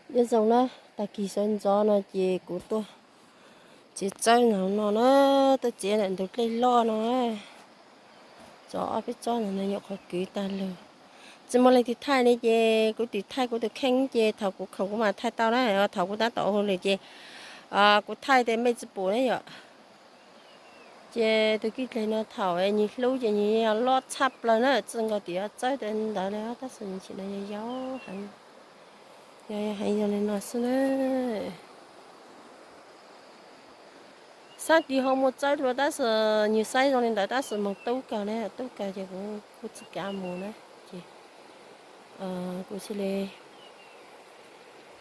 Nyob zoo na, tag kis sawv ntxov no ces kuv tuaj txiav txawb no na, tuaj txiav ntawm ntug dlej loj no. Tso ob peb tsob ntawm no nyuam qhuav kwv tag lawm. Tsis muaj leej twg thaij ne ces kuv twb thaij kuv tus kheej ces thaum kuv khoom kuv mam thaij tau na, thaum kuv tab tom ua hauj lwm ces kuv thaij tes mej tsis pum ne yom. Ces tus kib dleg no thaum nws hlub ces nws loj tshaj plaws na, txij nkaus tim txawb ntawd na, tab sis nws tsis no yog yau heev, yau heev zoo li no xwb na. Sab tid ho muaj txawb dua tab sis nws saib zoo li ntawd tab sis moog tub kawg na, tub kawg ces kuv kuj tsis kav mus na, ces kuv thiaj li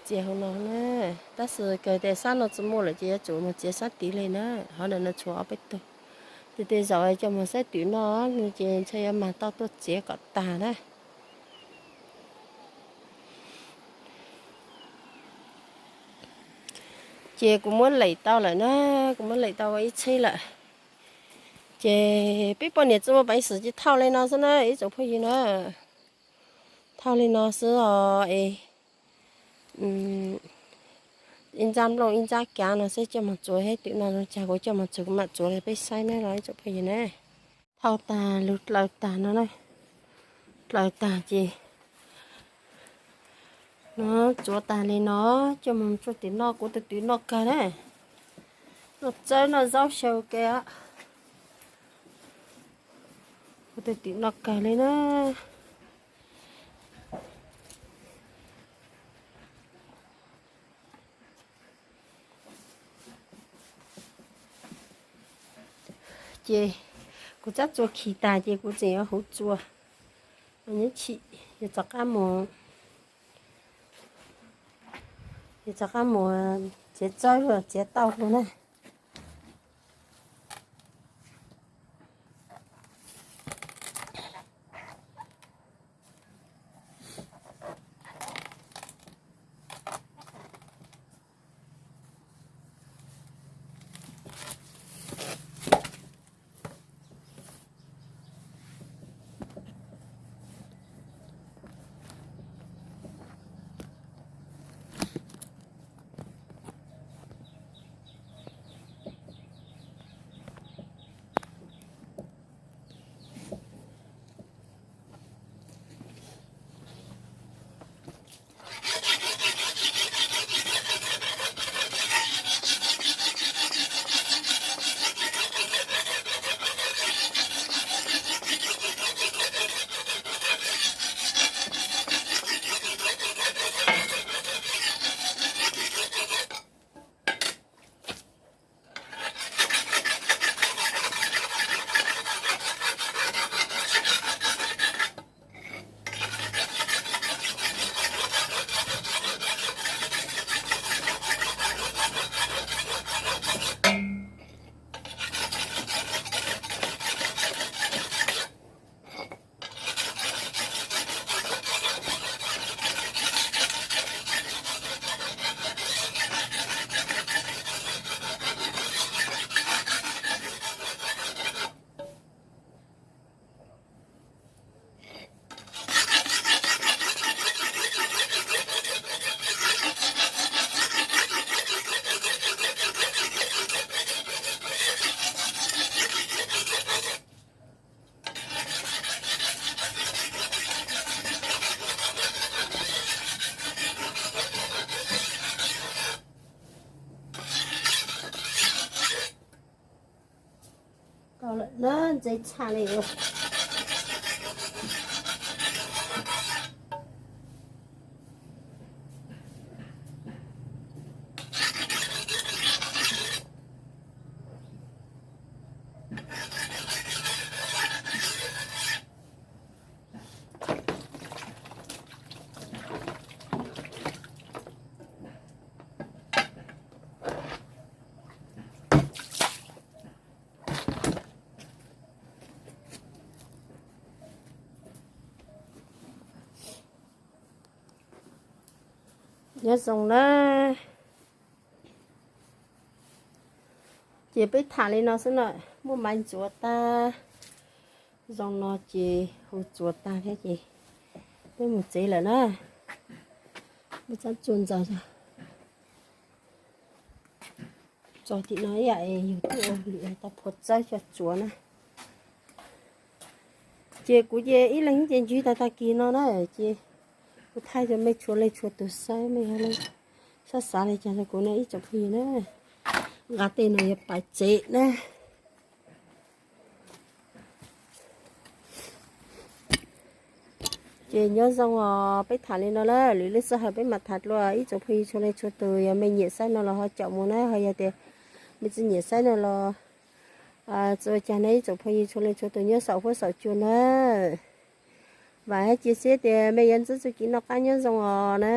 txiav hauv no na. Tab sis kawg tias sab no tsis muaj lawm ces yuav tsum mus txiav sab tid li na, hov ntawm no tshuav ob peb tug. Ces tej zaum coj mus sab twm no ces ntshe yuav mag tau tuaj txiav kom tag na. Ces kuv muab lem tau lawm na, kuv muab lem tau ua ib tsheb lawm. Ces peb poj niam txawj muaj peev xwm ces thauj li no xwb na ib tsoom phooj ywg na. Thauj li no xwb os es ib ntsab nplooj ib ntsab kav no xwb coj mus txuav thiab, twm no zoo cas kuv coj mus txuav kuv mam txuav rau peb saib na los ib tsoom phooj ywg na. Thauj tag lug dlaws tag no na, dlaws tag ces no txuav tag li no coj mus tsuj tim noj, kuv tus twm noj kawg na. Noj txawb noj zaub xyaw ke, kuv tus twm noj kawg li na. Ces kuv tsab txuas khi tag ces kuv tseem yuav huv txuas, nyob tsim yuav rov qab mus, yuav rov qab mus txiav txawb los txiav tauj los na. Tau lawm na, ntxeev tshaj li. Nyob zoo na. Ces peb tham li no xwb na, muaj maiv ntxuav tag, zoo no ces hu txuav tag thiab ces peb mus tsev lawm na. Muab txab tsuag ntxaws tso tim no ib yam es yus twb ua lwm tau phua txawb xyaw tsuav na. Ces kuv ces ib leeg ces ntsib tag tag kis no na, ces kuv thaij rau mej txhua leej txhua tus saib mej yog leej xav xav li cas rau kuv na ib tsoom phooj ywg na. Nqa tej no yuav pais tsev na. Ces nyob zoo os, peb tham li no na, lwm lub sij hawm peb mam tham dua ib tsoom phooj ywg txhua leej txhua tus. Yog mej nyiam saib no los ho caum mus na, ho yog tias mej tsis nyiam saib no los tsis ua cas na ib tsoom phooj ywg txhua leej txhua tus nyob saum huab saum cua na. Vam thiab cia siab tias mej yuav ntsib txuj ci noj qab nyob zoo os na.